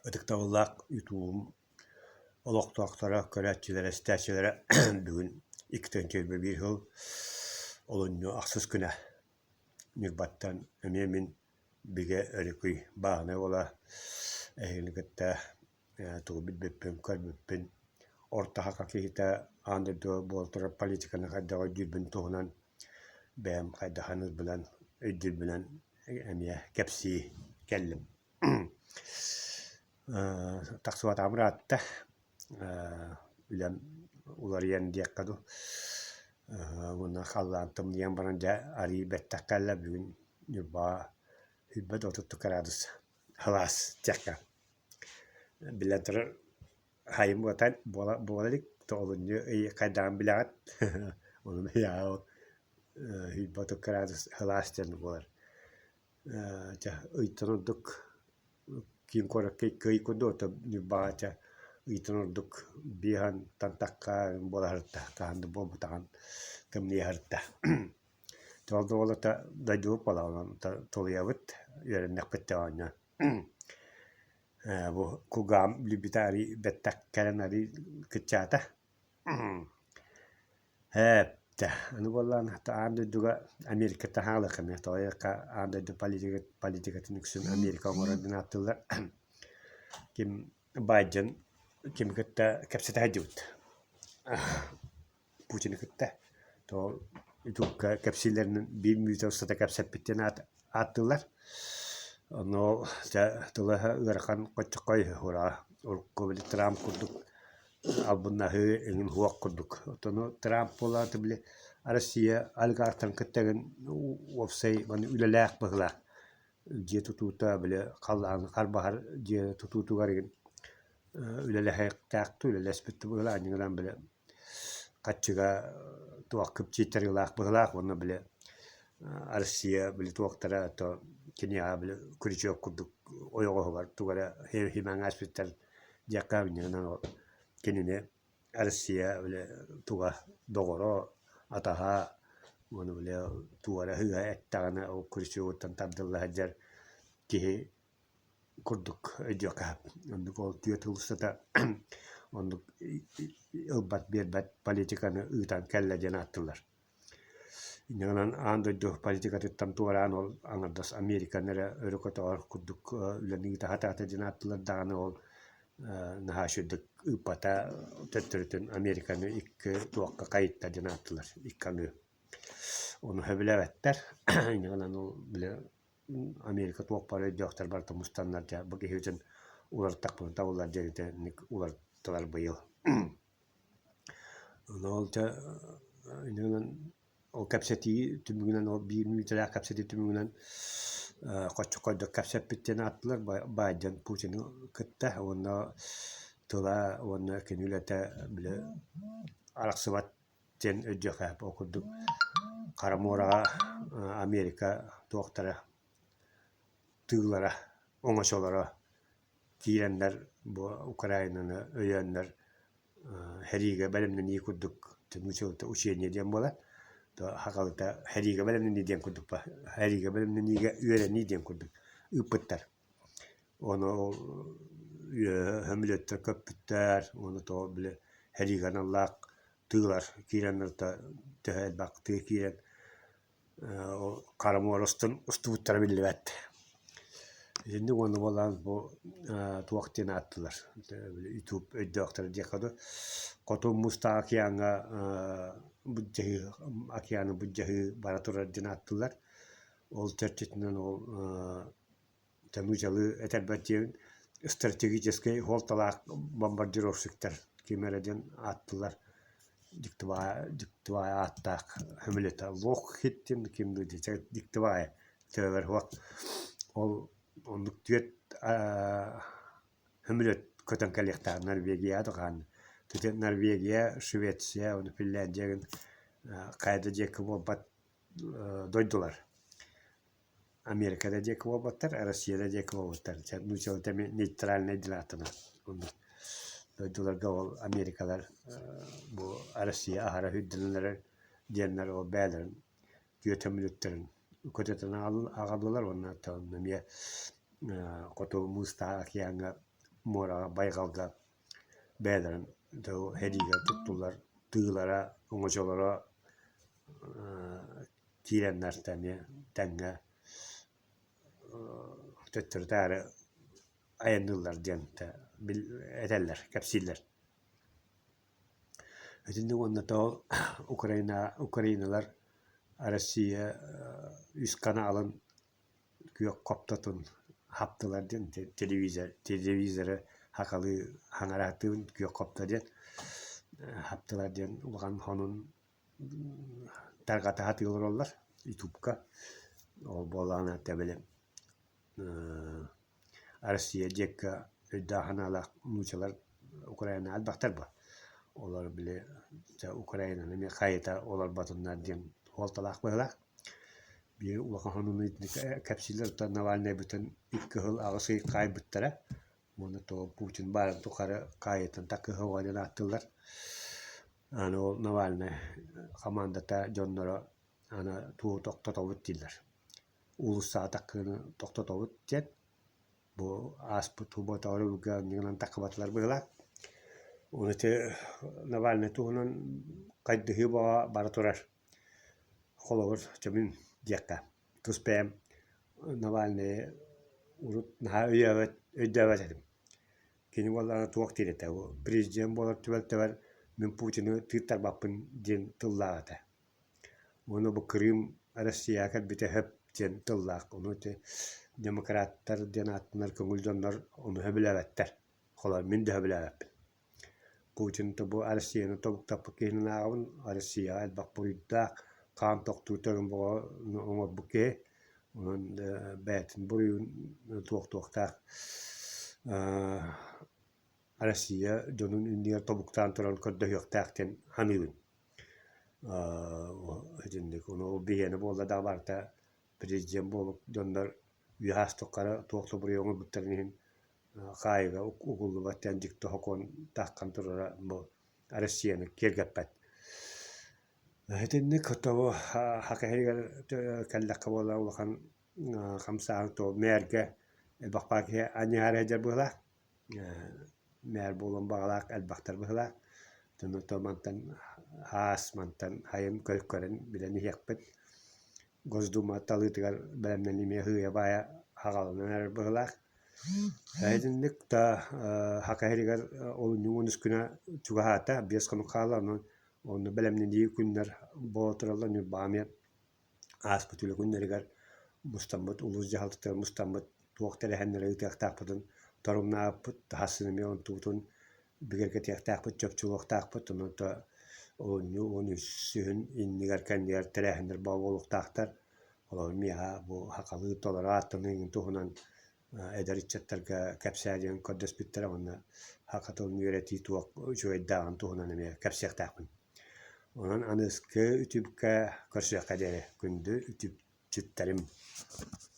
Ытыктабыллаах ютубум олохтоохторо, көрөөччүлэрэ, истээччилэрэ бүгүн 2021 сыл олунньу ахсыс күнэ Ньурбаттан эмиэ мин Бигэ Өрүкүй бааһынай уола эһигини кытта тугу билбиппин, көрбүппүн орто саха киһитэ аан дойдуга буола турар политиканы хайдах өйдүүрбүн туһунан бэйэм хайдах саныырбынан, өйдүүрбүнэн эмиэ кэпсии кэллим. Тахсыбатаҕым ыраатта, үлэм уларыйан диэххэ дуу, уонна халлаан тымныйан баран дьэ арыый бэттэх кэллэ бүгүн Ньурбаҕа сүүрбэ да 30 кыраадыс сылаас диэххэ. Биллэн турар, сайын буолан буола илик, олунньу ый хайдаҕын билэҕит, ону 130 кыраадыс сылаас диэн буолар. Чэ ыйтан ордук киин куоракка икки ый курдук ото Ньурбаҕа чэ ыйтан ордук биэһантан тахха буола сырытта хаһан да буолбатаҕын тымныйа сырытта. Ол да буоллар дойдубут буолаҕын тулуйабыт үөрэннэхпит да оонньоон. Бу кулгааҕым билбитэ арыый бэттэх кэлэн арыый кыччаата. Ээ, чэ, аны буоллаҕына аан дойдуга Америкаттан хаалыахха эмиэ, тоҕо диэтэххэ аан дойду политикатын үксүн Америка оҥорор диэн ааттыыллар. Ким Байден кими кытта кэпсэтэ сылдьыбыт Путины кытта. То ютубка кэпсииллэринэн биир мүнүүтэ устата кэпсэппит диэн ааттыыллар. Ону дьэ тыла ыарахан хоччоххой ура урукку били Трамп курдук албыннаһыы эҥин суох курдук. Оттон Трамп буолаата били Россия олигархтарын кытта эҥин уопсай маны үлэлээх быһыылаах. Дьиэ тутуута били халлааны харбаһар дьиэ тутуутугар эҥин үлэлэһиэхтээх дуу, үлэлэспит дуу быһыылаах. Инньэ гынан били хаччыга туох кыпчыйтарыылаах быһыылаах уонна били Россия били туохтара то киниэхэ били крючок курдук ойоҕоһугар тугу эрэ химэҥ ааспыттар диэххэ инньэ кинини Россия били туга доҕоро атаһа уонна били тугу эрэ сыыһа эттэҕинэ ол крючогуттан тардылла сылдьар киһи курдук өйдүөххэ сөп. Оннук ол түөрт сыл устата оннук ылбат биэрбэт политиканы ыытан кэллэ диэн ааттыыллар. Инньэ гынан аан дойду политикатыттан туораан ол аҥардас Американы эрэ өрө көтөҕөр курдук үлэни ыыта сатаата диэн ааттыыллар даҕаны ол наһаа үчүгэйдик ыыппата төттөрүтүн Американы икки туохха хайытта диэн ааттыыллар икки аҥыы. Ону сөбүлээбэттэр. Инньэ гынан ол били Америка туох баар өйдөөхтөр барыта мустаннар дьэ бу киһибитин уларыттахпына табыллар диэн итинник уларыттылар быйыл. Ону ол дьэ иннинэн ол кэпсэтии түмүгүнэн ол биир мүнүүтэлээх кэпсэтии түмүгүнэн хоччоххойдук кэпсэппит диэн ааттыылар Байден Путины кытта уонна тыла уонна кини үлэтэ били арахсыбат диэн өйдүөххэ ол курдук Хара муораҕа Америка туохтара тыылара оҥочолоро киирэннэр бу Украинаны өйөөннөр сэриигэ бэлэмнэнии курдук учение диэн буолар сахалыыта сэриигэ бэлэмнэнии диэн курдук сэриигэ бэлэмнэниигэ үөрэнии диэн курдук ыыппыттар. Ону ол сөмөлүөттэр көппүттэр уонна тоҕо били сэриигэ аналлаах тыылар киирэннэр төһө элбэх тыы киирэн Хара муора устун устубуттара биллибэт. Итинник уонна буоллаҕына бу туох диэн ааттыыллар ютуб өйдөөхтөрө диэххэ дуу Хоту Муустаах океаҥҥа былдьаһыы океаны былдьаһыы бара турар диэн ааттыыллар. Ол чэрчитинэн ол нууччалыы этэрбэт диэн стратегическай суолталаах бомбардировщиктар ким эрэ диэн ааттыыллар дьиктибаайа ааттаах сөмөлүөтэ Локхит диэн ким дуу дьиктибаайа төбөбөр суох ол оннук түөрт сөмөлүөт көтөн кэлиэхтээх Норвегияҕа хаһан Норвегия, Швеция уонна Финляндия хайа да диэки буолбат дойдулар Америка да диэки буолбаттар, Россия да диэки буолбаттар. Нууччалыыта эмиэ нейтральнай диэн ааттанар. Дойдуларга ол Америкалар бу Россия аһара үрдүнэн эрэр диэннэр ол бэйэлэрин түөтөмүлүттэрин көтүтэн аҕаллылар уонна эмиэ Хоту Муустаах океаҥҥа муораҕа байҕалга бэйэлэрин сэриигэ туттуллар тыылара, оҥочолоро киирэннэр эмиэ тэҥҥэ төттөрү-таары айанныыллар диэн этэллэр, кэпсииллэр. Итинник уонна тоҕо Украина украиналар Россия үс каналын күөх хоптотун хаптылар диэн телевизор телевизоры сахалыы хаҥараатыын күөх хопто диэн хаптылар диэн улахан сонун тарҕата сатыы олороллор ютубка ол буоллаҕына били Россия диэккэ өйдөөх санаалаах нуучалар Украинаҕа элбэхтэр буо. Олор били дьэ Украинаны эмиэ хайыта олорботуннар диэн суолталаах быһыылаах. Биир улахан сонуну кэпсииллэр оттон Навальнайбытын икки сыл аҕыс ый хаайбыттара. Уонна то Путин баарын тухары хаайыытын такыһыа диэн ааттыыллар. Аны ол Навальнай хамаандата дьонноро аны тугу тохтотобут дииллэр. Уулуссаҕа таккыыны тохтотобут диэн бу ааспыт субботаҕа өрөбүлгэ анньыгынан таххыбатылар быһыылаах. Ону ити Навальнай туһунан хайдыһыы бөҕө бара турар. Холобур, чөмүн диэххэ, тус бэйэм Навальнайы урут наһаа өйөөбөт, өйдөөбөт этим. Кини буоллаҕына туох диир этэ, президент буолар түбэлтэбэр мин Путины тыыттарбаппын диэн тыллаах этэ. Уонна бу Крым Россияҕа кэлбитэ сөп диэн тыллаах. Ону ити демократтар диэн ааттанар көҥүл дьоннор ону сөбүлээбэттэр. Холобур, мин да сөбүлээбэппин. Путин бу Россияны тобуктаппыт киһинэн ааҕабын. Россияҕа элбэх буруйдаах, хаан тохтуур төгүн бөҕө оҥорбут киһи. Онон бэйэтин буруйун туохтуохтаах Россия дьонун иннигэр тобуктаан туран көрдөһүөхтээх диэн саныыбын. Итинник ону биһиэнэ буолла да барыта президент буолук дьоннор үөһэ астыххара туох да буруйу оҥорбуттарын иһин хаайыыга угуллубат диэн дьикти сокуон таххан турара бу Россияны киэргэппэт. Итинник тобу саха иһигэр кэллэххэ буолла улахан хамсааһын то мээргэ элбэх баар киһи анньыһаары сылдьар быһыылаах. Мээр буолуон баҕалаах элбэхтэр быһыылаах. Онтон мантан аас мантан хайын көрөн билэн иһиэхпит. Госдума талыытыгар бэлэмнэнии эмиэ сыыйа-баайа аҕалынан эрэр быһыылаах. Итинник да саха сиригэр олунньу уон үс күнэ чугаһаата, 5 хонук хаалла, онон онно бэлэмнэнии күннэр буола тураллар. Ньурбаҕа эмиэ ааспыт үлэ күннэригэр мустаммыт, улуус дьаһалтатыгар мустаммыт туох тэрээһиннэри ыытыахтаахпытын торумнаабыппыт, таһассыны эмиэ онтубутун бигэргэтиэхтээхпит, чопчулуохтаахпыт. Онон олунньу уон үсүһүн иннигэр-кэннигэр тэрээһиннэр буолуохтаахтар. Олор миэхэ бу сахалыы толору ааттаныыгын туһунан эдэр ыччаттарга кэпсээ диэн көрдөспүттэрэ уонна саха тылын үөрэтии туох үчүгэйдээҕин туһунан эмиэ кэпсиэхтээхпин. Онон аныгыскы үтүпкэ көрсүөххэ диэри күндү үтүпчүттэрим.